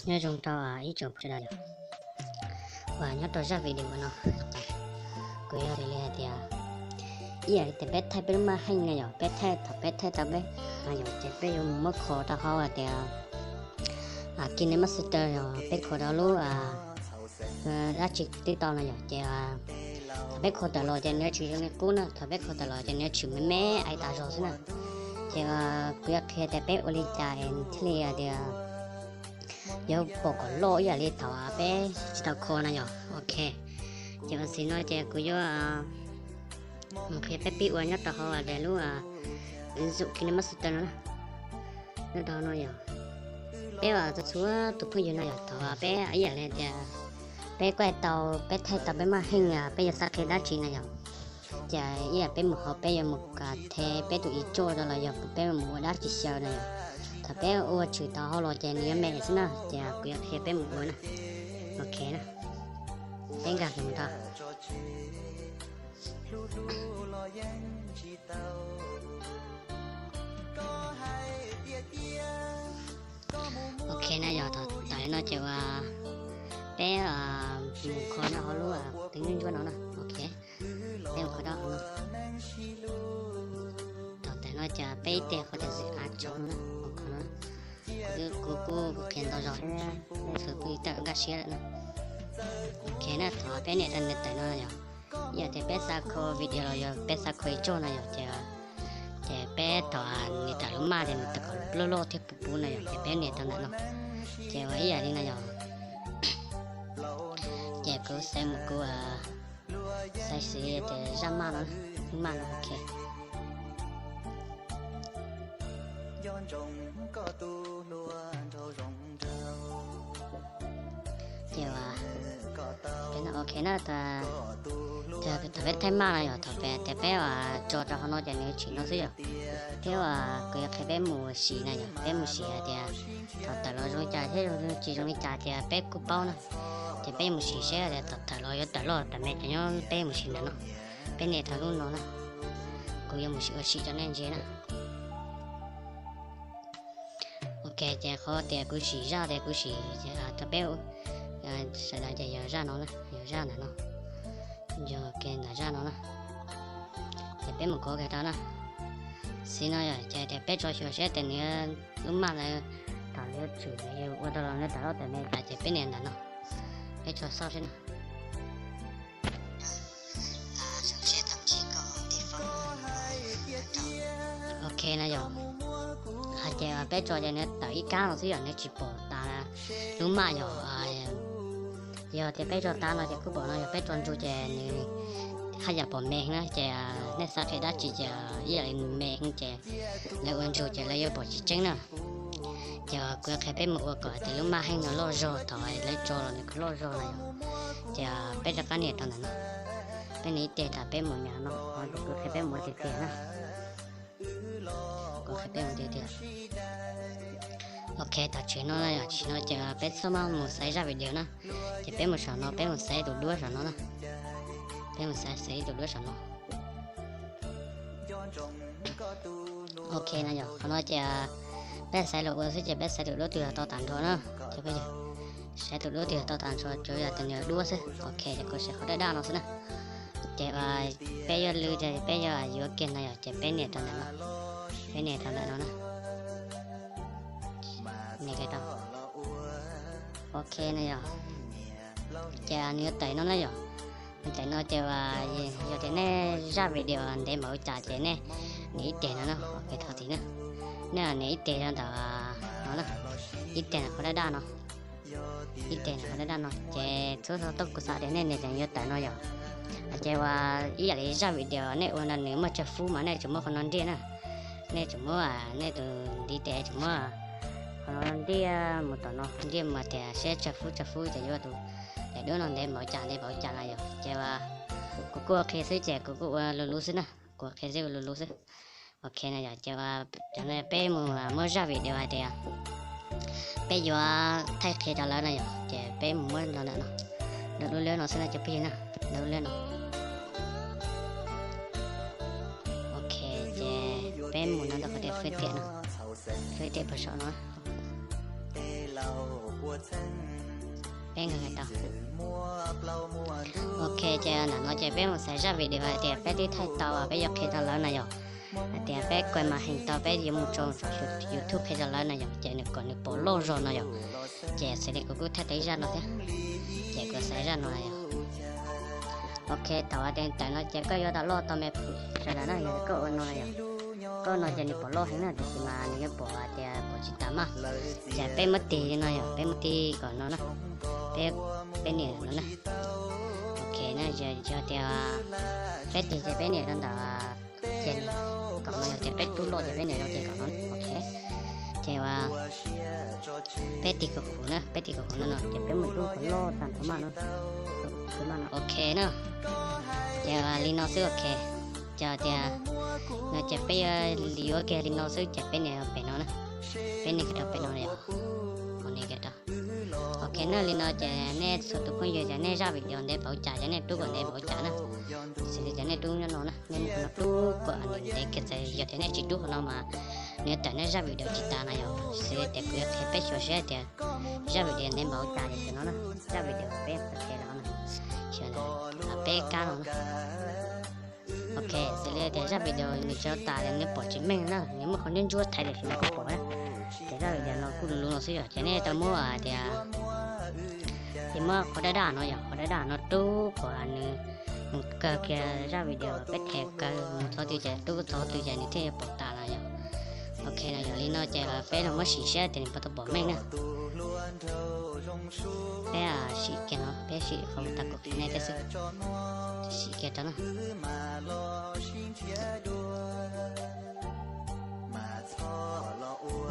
Nyob zoo rau ib tsoom sawv daws yom, uas nyob rau zaj video no, kuv yog li hais tias, ib yam li tias peb thaij peb lub maj heej na yom, peb thaij thaum peb thaij tau peb no yom, ces peb yuav mus muab kho rau hauv hais tias KineMaster yog peb kho rau lub dab tsi twb tau no yom, ces thaum peb kho tawm los ces nws yuav tshwm zoo li qub na, thaum peb kho tawm los ces nws yuav tshwm me me ais tas zog xwb na. Ces kuv yuav qhia tias peb ua li cas es thiaj li tias yuav pom kom loj ib yam li thaum peb tsis tau kho na yom. Ok, ces ua xim no ces kuv yuav mus qhia peb pib ua nyob rau hauv lub ứng dụng KineMaster no na. Nyob rau no yom, peb txhua txhua tus phooj ywg no yom, thaum peb ib yam li tias peb kuaj tau, peb thaij tau peb maj heej, peb yuav xav qhia dab tsi na yom, ces ib yam peb mus hauv peb yuav mus them peb tus i tsoj rau los yog peb mus ua dab tsi xyaw na yom, thaum peb ua tshwm tau hauv los ces nws yuav me xwb na. Ces kuv yuav qhia peb mus ua na. Ok na, peb nkag mus rau Ok na yom, thaum tawm no ces uas peb mus kho nyob hauv lub tus ntsuab ntsuab no na. Ok, peb mus kho rau hauv no. Thaum tawm no ces peb ib teg qhov tias zim av tsaus no na, kuv kuj qhia ntau zaus, txhua tus phooj ywg tawm nkag siab lawm na. Ok na, thaum peb nias rau nws tawm no yom, ib yam tias peb xav kho video los yog peb xav kho i tsoj no yom, ces ces peb thaum nws tawm lub maj ces nws tawm kom loj loj thiab puv puv no yom, ces peb nias rau ntawm no, ces ua ib yam li no yom. Ces kuv xaiv mus kuv xaiv xws tias zaj maj no, maj no, ok. Ces ok na, thaum peb thaij maj no yom, thaum peb tias peb tso rau hauv no ces nws tshwm no xwb yom. Thiab uas kuv yuav qhia peb mus sim na yom, peb mus sim hais tias thaum tawm los zoo li cas thiab tsis zoo li cas ces peb kuj paub na. Ces peb mus sim seb tias thaum tawm los yuav tawm loj tawm me ces nyob peb mus sim ntawm no. Peb nias rau lub no na, kuv yuav mus sim ua sim rau nej ntsia na. Ok, ces qhov tias kuv sim zaj tias kuv sim rau peb sawv daws ces yog zaj no na, yog zaj ntawm no, yog ke ntawm zaj no na. Ces peb mus kov kiag rau na. Xws no yom, ces tias peb tso xyuas seb tias nws lub maj ntawd thaum nws yuav tshwm nws yuav ua tau los nws tawm loj tawm me cas ces peb nias ntawm no, peb tso xauj seb na. Ok na yom, hais tias peb tso ces nws tawm ib kab no xwb yom, nws tsis pom tas lub maj yom. Yog tias peb tso tas no ces kuj pom no, yog peb tso ntsug ces nws haj yam pom me heev na. Ces nej xav qhia dab tsi ces ib yam li me heev ces lawv ua ntsug ces lawv yuav pom tsis tseeb na. Ces kuv yuav qhia peb mus ua kom tias lub maj heej no loj zog, thaum lawv tso los nws kom loj zog na yom. Ces peb rov qab nias rau ntawm no, peb nias ib teg tas peb mus nyom no, kuv qhia peb mus tiag tiag na. Kuv qhia peb mus tiag tiag. Ok, tam sim no na yom, tam sim no ces peb txhob maj mus xaiv zaj video na, ces peb mus saum no, peb mus xaiv tus duab saum no na. Peb mus xaiv, xaiv tus duab saum no. Ok na yom, qhov no ces peb xaiv los ua xwb ces peb xaiv tus duab twg los tau tag nrho na. Ces peb xaiv tus duab twg los tau tag nrho, tsuas yog tus nws duab xwb. Ok, ces kuv xaiv qhov daj daj no xwb na. Ces peb yuav lwv ces peb yuav yuav kiag no yom, ces peb nias rau ntawm no, peb nias rau ntawm no na. Nias kiag tau. Ok na yom, ces nws yuav tawm no na yom. Nws tawm no ces yog tias nej zaj video ntev npaum li cas ces nej nias ib teg no na, ok, thov txim na. Nej nias ib teg rau ntawm no na, ib teg ntawm qhov daj daj no, ib teg ntawm qhov daj daj no ces txhua txhua tus kuv xav tias nej nias ces yuav tawm no yom. Ces uas ib yam li zaj video nej ua no nws muaj tsawg fub mas nej tsum muab qhov no ntiaj na. Nej tsum muab, nej tus ntiv tes tsum muab qhov no ntiaj mus tom no, ntiaj mus tias seb tsawg fub tsawg fub ces yuav tus daim duab no ntev npaum cas ntev npaum cas na yom. Ces uas kuv kuj qhia xwb ces kuv kuj ua luv luv xwb na, kuv qhia xwb ua luv luv xwb. Ok na yom, ces uas cov no peb mus muab zaj video hais tias peb yuav thaij qhia rau lawv na yom, ces peb mus muab rau ntawm no, rau lub lab no xwb na cov phooj ywg na, rau lub lab no. Ok, ces peb mus no rau qhov tias fwj tiam no, fwj tiam puag saum no. Peb nkag tau. Ok, ces ntawm no ces peb mus xaiv zaj video hais tias peb twb thaij tau, peb yuav qhia rau lawv no yom. Hais tias peb kuaj mas heev tau, peb yuav mus tso YouTube qhia rau lawv no yom, ces nws kom nws pom loj zog no yom. Ces xws li kuv kuj thaij tau ib zaj no thiab, ces kuv xaiv zaj no yom. Ok, thaum tias tawm no ces koj yuav tau loj tau me sawv daws na, yog koj ua no yom. Koj no ces nws pom loj heev na, tiam sis mas nws yuav pom hais tias pom tsis tas mas. Ces peb muab tig li no yom, peb muab tig kom no na. Peb, peb nias no na. Ok na, yog tias peb tig ces peb nias rau ntawm ces kom no yog tias peb rub loj ces peb nias rau ces kom no. Ok, ces ua peb tig kom khuv na, peb tig kom khuv no no ces peb mus rub kom loj tag nrho mas no. Ok na, ces li no xwb. Ok, ces tias no ces peb yuav li ua kiag li no xwb ces peb nias pem no na. Peb nias kiag rau pem no yom. Nias kiag rau. Ok na, li no ces nej txhua tus phooj ywg ces nej zaj video ntev npaum cas ces nej rub kom ntev npaum cas na. Xws li ces nej rub nyob no na, nej muab qhov no rub kom nws ntev kiag, txawm yog tias nej tsis rub qhov no mas nws yuav tawm nej zaj video tsis tas na yom. Xws li tias kuv yuav qhia peb xyuas seb tias zaj video ntev npaum cas ces no na, zaj video peb qhia los no, peb kab no na. Ok, xws li tias zaj video nws tsis tas ces nws pom tsis meej na, nws muaj qhov ntsuab ntsuab thaiv tiam sis mas kuj pom na. Ces zaj video no kuj luv luv no xwb yom, ces nej tau muab tias, ces muab qhov daj daj no yom, qhov daj daj no rub kom nws mus kawg kiag zaj video peb them kawg mus txog twg ces rub txog twg ces nws thiaj yuav pom tas no yom. Ok, no yog li no ces peb los muab sim seb tias nws puas tau pom meej na. Peb sim kiag no, peb sim qhov tas kom nej thiab xwb. Sim kiag rau na.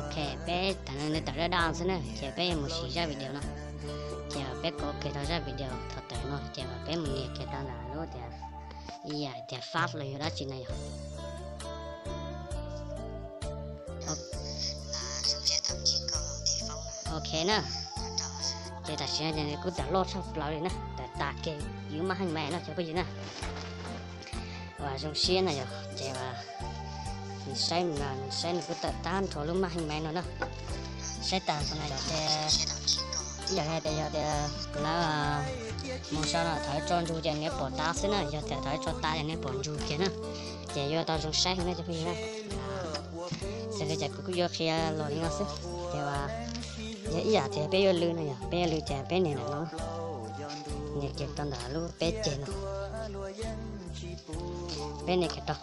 Ok, peb tawm no nws tawm daj daj xwb na, ces peb yuav mus sim zaj video no. Ces peb kov kiag rau zaj video thaum tawm no ces peb mus nias kiag rau ntawm lub tias, ib yam tias fast los yog dab tsi no yom. Ok na, ces tam sim no ces nws kuj tawm loj tshaj plaws li na, tawm tas kiag yus maj heej mas no cov phooj ywg na. Uas zoo siab no yom, ces nws saib, nws saib nws kuj tawm tag nrho lub maj heej mas no na. Saib tag nrho no yom, ces ib yam li tias yog tias lawv mus so no thaum tso ntsug ces nws pom tas xwb na, yog tias thaum tso tas ces nws pom ntsug kiag na. Ces yuav tau zoo saib heev na cov phooj ywg na. Xws li ces kuv kuj yuav qhia los li no xwb. Ces yog ib yam tias peb yuav lw no yom, peb yuav lw ces peb nias ntawm no, nias kiag rau ntawm lub peb ceg no, peb nias kiag rau.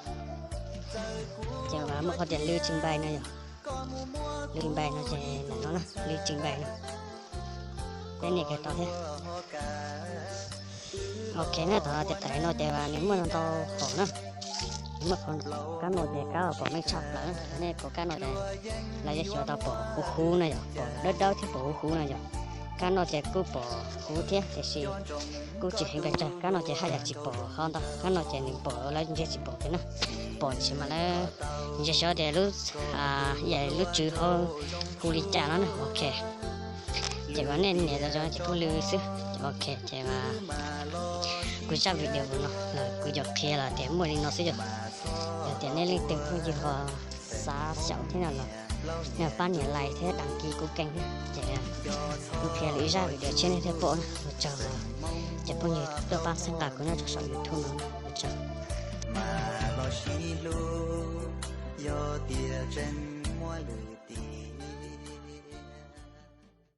Ces muaj qhov tias lw tsis npai no yom, lw npai no ces ntawm no na, lw tsis npai no, peb nias kiag rau thiab. Ok na, thaum tias tawm no ces nws muaj ntau qhov na, nws muaj qhov kab no ces kab pom meej tshaj plaws na, nej pom kab no ces lawv yuav xyuas tau pom huv huv no yom, pom dawb dawb thiab pom huv huv no yom. Kab no ces kuj pom huv thiab tiam sis kuj tsis heev pes tsawg, kab no ces haj yam tsis pom ho ntau, kab no ces nws pom lawv ntsia tsis pom kiag na, pom tiam sis mas lawv ntsia xyov tias lub, ib yam lub tswv hauv hu li cas no na. Ok, ces uas nej nias rau cov ces kuj lw xwb. Ok, ces kuv zaj video no los kuv yuav qhia los tias muaj li no xwb yom. Yog tias nej leej twg phooj ywg ho xav xyaum thiab no los nej pab nias like thiab đăng ký kuv kênh thiab. Ces kuv qhia lwm zaj video tshiab nej thiaj pom na. Ua tsaug, ces phooj ywg tuaj pab txhawb nqa kuv nyob rau saum YouTube no. Ua tsaug. Mas los sib hlub, yog tias tseem muaj lwm tim